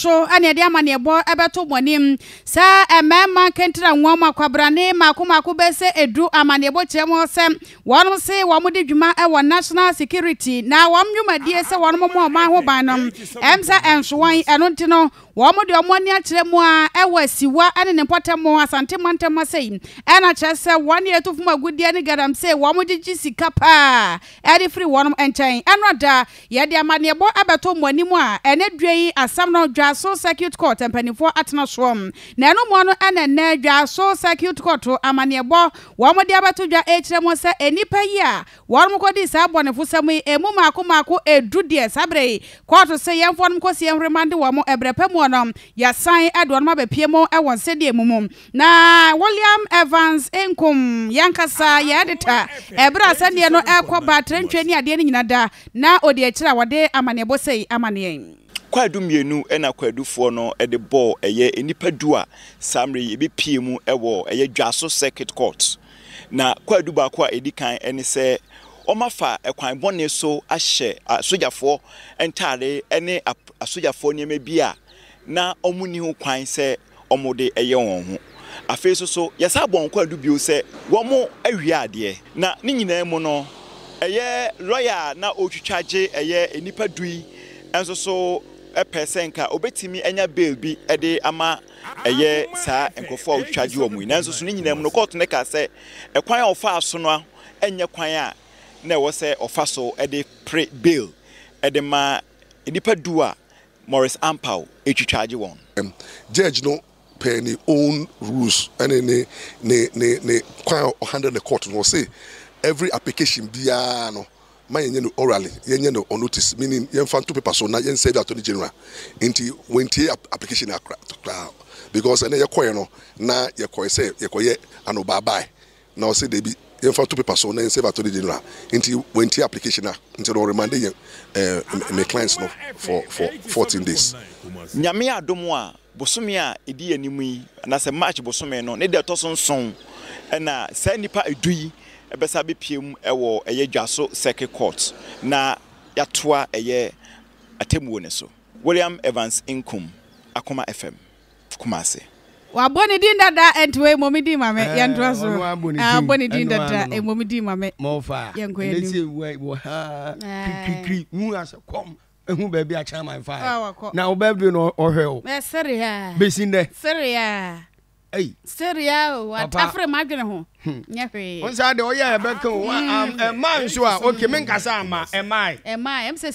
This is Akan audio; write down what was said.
so na yɛde amanneɛbɔ bɛto mo anim sɛ mmarima nkentera nwom akwabrane mmaako mmaako bɛyɛ sɛ edu amanneɛbɔ kyerɛ mu sɛ wɔnom se wɔn di dwuma wɔ National Security na wɔn dwumadie sɛ wɔnom mmɔ ɔman ho ban no ɛm sɛ ɛnso wɔn ɛno nti no Wɔde wɔn ani akyerɛ mu ara wɔ Asiwa ne ne mpɔtam Asante mantam ha sei na kyerɛ sɛ wɔn ne atu fam agudeɛ ne galamsey wɔn gyegye sika paa de firi wɔn nkyɛn. Ɛno da yɛde amanneɛbɔ bɛto mo anim a ɛnɛ dua yi asɛm no Dwaso Circuit Court mpanimfoɔ atena soɔ na ɛno mu no na ɛnɛ Dwaso Circuit Court amanneɛbɔ wɔn de abɛto dwa rekyerɛ mu sɛ nnipa yi a Wɔnom kɔdii saa abɔnefosɛm yi emu mmaako mmaako du deɛ saa berɛ yi kɔɔto se yɛmfa wɔnom kɔsi yɛn remande wɔn ɛberɛ pa muɔ no yɛasan de wɔnom abɛpie mu wɔ nsɛdeɛ mu mu. Na William Evans Nkum yɛn ankasa yɛn editor ɛberɛ a sɛdeɛ no ɛrekɔ ba trɛntwɛ ne adeɛ no nyina da na ɔdi akyire a wɔde amaneɛbɔ sei amane yɛn. Kwaadu mmienu na kwaadufoɔ no de bɔɔ ɛyɛ nnipa du a saa mmerɛ yi ɛbɛpie mu wɔ ɛyɛ Dwaso Circuit Court. Na kwaadu baako a ɛdi kan ne sɛ wɔafa kwan bɔne so ahyɛ asogyafoɔ ntaade ne asogyafoɔ nneɛma bi a na wɔnni ho kwan sɛ wɔde yɛ wɔn ho. Afei nso so, yɛsan bɔ wɔn kwaadu bio sɛ wɔawia adeɛ. Na ne nyinaa mu no, ɛyɛ lɔya a na ɔretwitwa gye ɛyɛ nnipa du yi nso so pɛ sɛ nka ɔbɛtumi anya bail bi de ama ɛyɛ saa nkurɔfoɔ a wɔtwitwa gye wɔn yi. Nanso so ne nyinaa mu no, kɔɔto no kaa sɛ ɛkwan a ɔfaa so no nyɛ kwan a na ɛwɔ sɛ ɔfa so de pere bail de ma nnipa du a Maurice Ampaw retwitwa agye wɔn. Judge no pɛɛ ne own rules ɛne ne ne ne ne kwan a ɔhandle ne court no, ɔse every application biara no ma yɛnyɛ no orally, yɛnyɛ no on notice, meaning yɛmfa nto paper so na yɛn serve attorney general. Nti wɔntie application no koraa because ɛnɛ yɛkɔɛ no na yɛkɔɛ sɛ yɛkɔyɛ anobaabae na ɔse dabi yɛmfa nto paper so na yɛn serve attorney general. Nti wɔntie application no nti no ɔremande yɛn eh, me clients no for 14 days. Nyame adom a, Bosome a ɛdi anim yi, anaasɛ March bosome no, ne da ɛtɔ so nson na saa nnipa du yi bɛsa abɛpue mu wɔ ɛyɛ Dwaso Circuit Court na yɛatoa ɛyɛ atemmuo no so. William Evans Nkum, Akoma FM, Kumasi. Wabɔ ne din dada ɛnti wei mmɔ me din ma me yɛntoa so abɔ ne din dada mmɔ me din ma me yɛnkɔ yɛn anim. Ehu baabi a chairman fa yɛ. Na wo birthday no ɔhwɛ o. Mɛ sere ya. Besi ndɛ. Sere ya. Ei. Sere ya o. Atafere m'adwene ho. Nyɛ hwee. Wo nsa de ɔyɛ a ɛbɛka o. Ɛmaa nso a okay me nkasa ama ɛmaa. Ɛmaa ɛm sɛ.